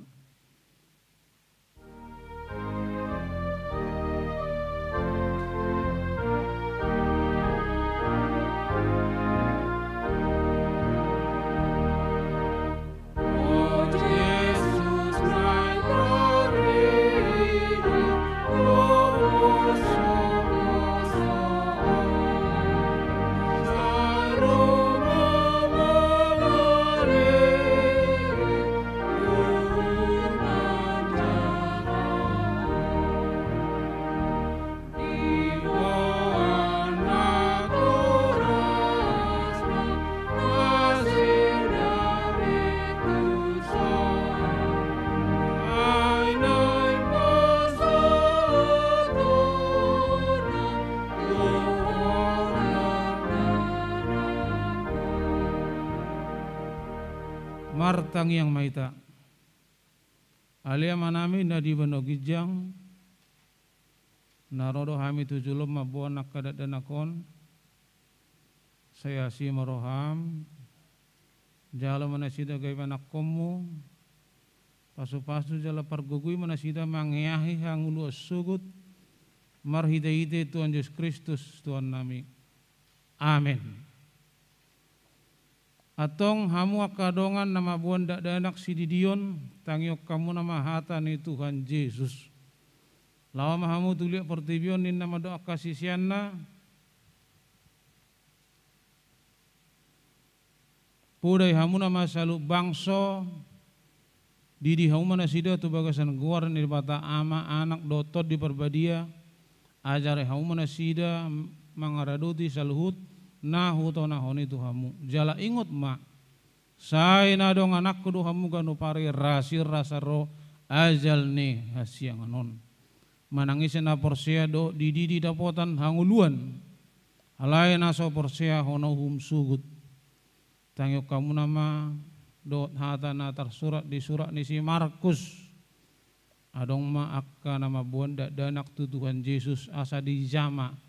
Martangiang ma hita. Ale Amanami na di banua ginjang, na ro do hami tu jolom mamboan angka dakdanak on, sai asi ma roham, jalo ma nasida gabe anakkonmu, pasupasu jala pargogoi ma nasida mangeahi hangoluan sogot, marhitehite Tuhan Jesus Kristus Tuhannami. Amen. Antong hamu angka dongan na mamboan dakdanak sididion, tangihon hamuna ma hata ni Tuhan Jesus. Laho ma hamu tu liat portibi on ninna mandok angka siseanna. Podai hamuna ma saluhut bangso, didi hamu ma nasida tu bagasan goar ni Debata Ama, Anak dohot Tondi Parbadia, ajari hamu ma nasida mangaradoti saluhut na hutonahon i tu hamu. Jala ingot ma, sai na dongananku do hamu ganup ari, rasirasa ro ajal ni hasiangan on. Manang ise na porsea dohot dididi dapotan hangoluan, alai na so porsea hona uhum sogot. Tangihon hamuna ma dohot hata na tarsurat di surat ni si Markus. Adong ma angka na mamboan dakdanak tu Tuhan Jesus asa dijama.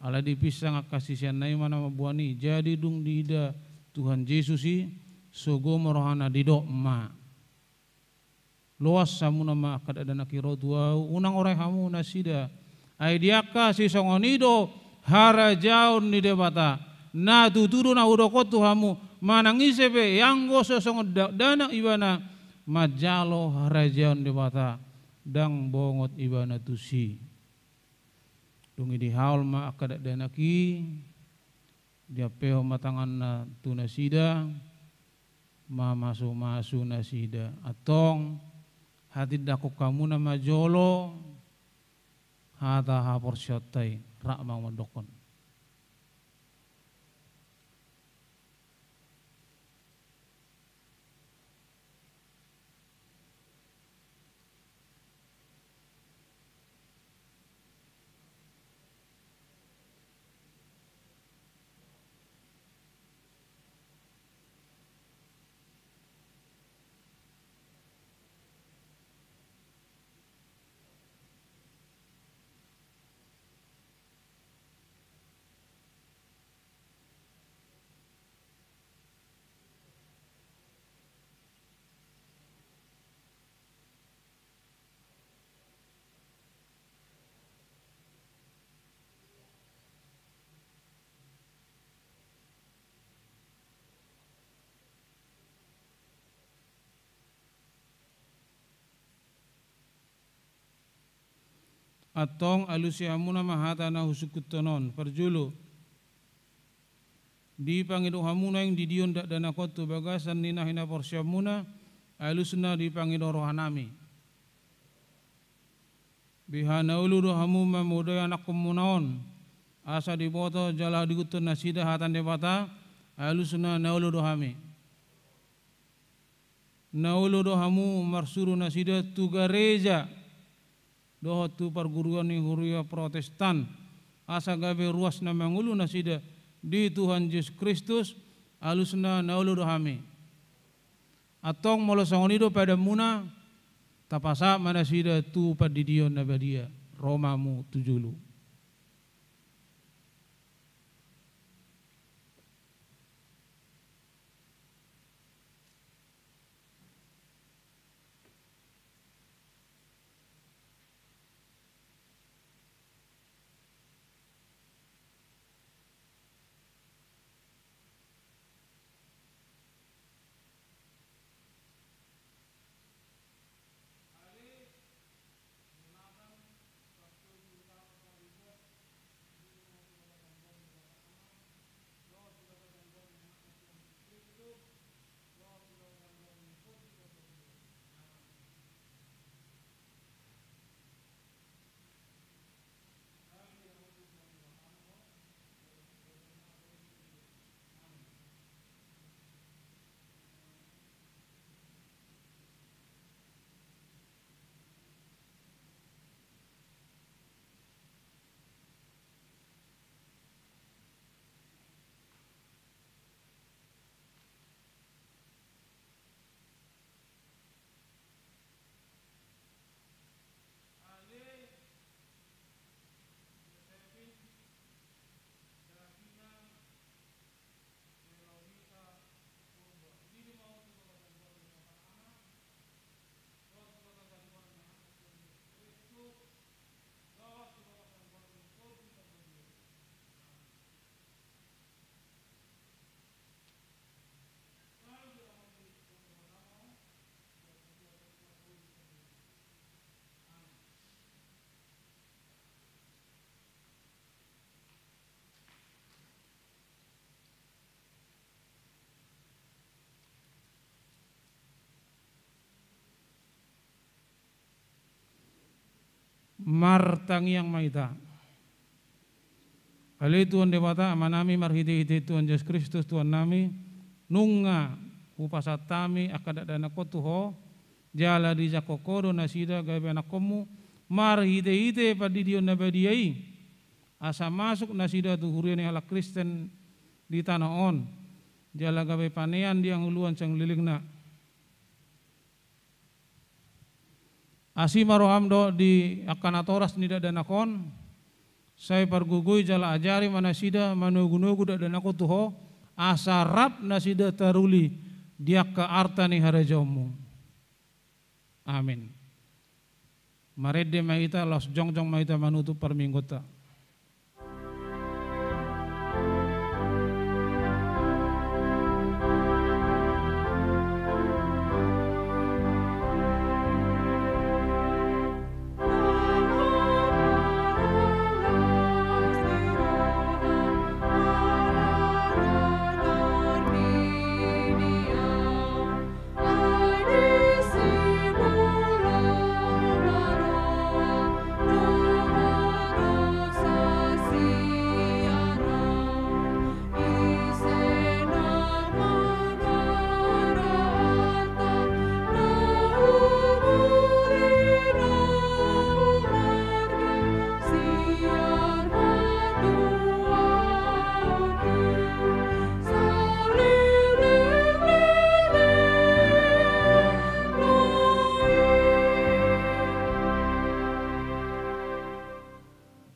Alai dipinsang angka siseanna i ma na mamboan i. Jadi dung diida Tuhan Jesus i, sogo ma rohana, didok ma: Loas hamuna ma angka dakdanak i ro tu ahu, unang orai hamu nasida. Ai di angka sisongon i do harajaon ni Debata. Na tutu do na hudok on tu hamu, manang ise pe, anggo so songon dakdanak ibana, manjalo harajaon Debata, ndang bongot ibana tusi. Dung i dihaol ma angka dakdanak i, diampehon ma tanganna tu nasida, mamasumasu nasida. Antong, hatindangkon hamuna ma jolo hata haporseaonta i, rap ma mandokkon. Antong alusi hamuna ma hata na husungkunhon on. Parjolo, dipangido hamu nuaeng didion dakdanak on tu bagasan ni na hinaporseaonmuna, alusna dipangido rohanami. Beha na olo do hamu mamodai anakkonmuna on, asa diboto jala diihuthon nasida hata ni Debata, alusna na olo do hami. Na olo do hamu marsuru nasida tu gareja dohot tu parguruan ni huria Protestan, asa gabe ruas na mangolu nasida di Tuhan Jesus Kristus, alusna na olo do hami. Antong molo songon i do padanmuna, tapasahat ma nasida tu pandidion na badia, ro ma hamu tu jolo. Martangiang ma hita. Ale Tuhan Debata, Amanami, marhitehite Tuhan Jesus Kristus Tuhannami, nunga hupasahat hami angka dakdanak on tu Ho, jala dijangkon Ho do nasida gabe anakkonmu, marhitehite pandidion na badia i, asa masuk nasida tu huria ni halak Kristen di tano on, jala gabe panean di hangoluan sangalilingna. Asi ma roham dohot di angka natoras ni dakdanak on, sai pargogoi jala ajari ma nasida manogunogu dakdanak on tu Ho, asa rap nasida taruli di angka arta ni harajaonmu. Amen. Marende ma hita, laos jongjong ma hita manutup parmingguonta.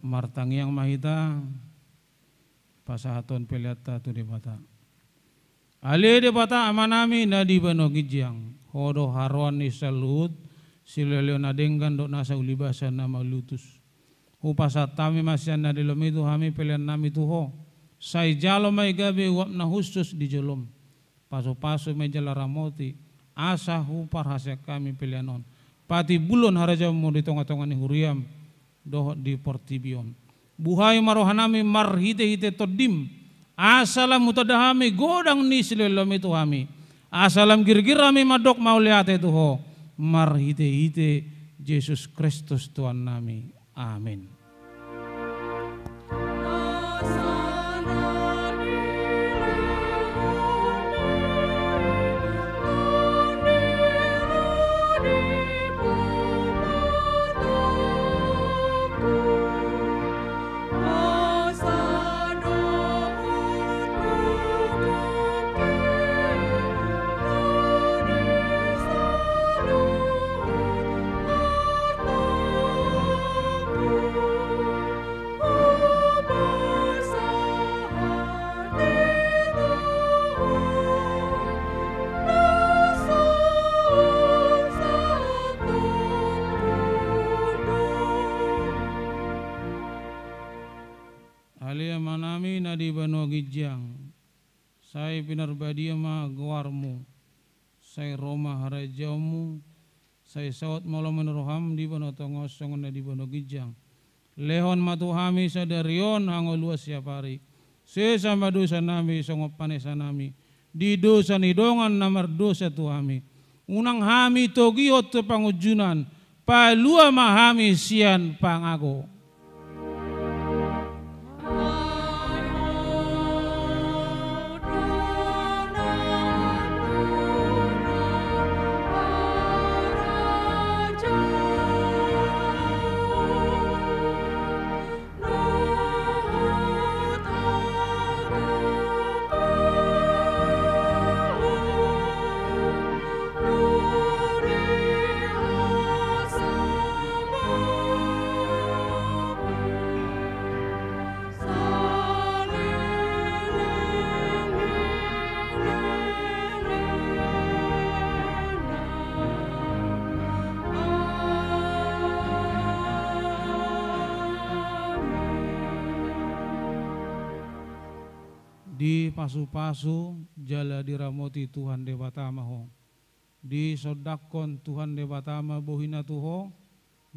Martangiang ma hita, pasahathon peleanta tu Debata. Ale Debata Amanami na di banua ginjang, Ho do haroroan ni saluhut silehonlehon na denggan dohot nasa ulibasa na malutus. Hupasahat hami ma sian na dilehonmi tu hami peleannami tu Ho. Sai jalo ma i gabe uap na hushus di jolom. Pasupasu ma i jala ramoti, asa huparhaseang hami pelean on patimbulhon harajaonmu di tongatonga ni huriam dohot di portibi on. Buhai ma rohanami marhitehite Tondim, asa lam hutanda hami godang ni silehonlehonmi tu hami, asa lam girgir hami mandok mauliate tu Ho, marhitehite Jesus Kristus Tuhannami. Amen. Ale Amanami na di banua ginjang, sai pinarbadia ma goarmu, sai ro ma harajaonmu, sai saut ma lomo ni roham di banua tonga on songon na di banua ginjang. Lehon ma tu hami sadari on hangoluan siapari. Sesa ma dosanami songon panesanami di dosa ni dongan na mardosa tu hami. Unang hami togihon tu pangunjunan, palua ma hami sian pangago. Dipasupasu jala diramoti Tuhan Debata ma ho. Disondangkon Tuhan Debata ma bohina tu ho,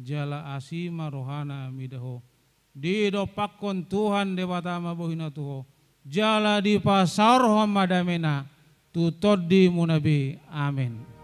jala asi ma rohana mida ho. Didompakkon Tuhan Debata ma bohina tu ho, jala dipasaorhon ma damena tu tondimuna be. Amen.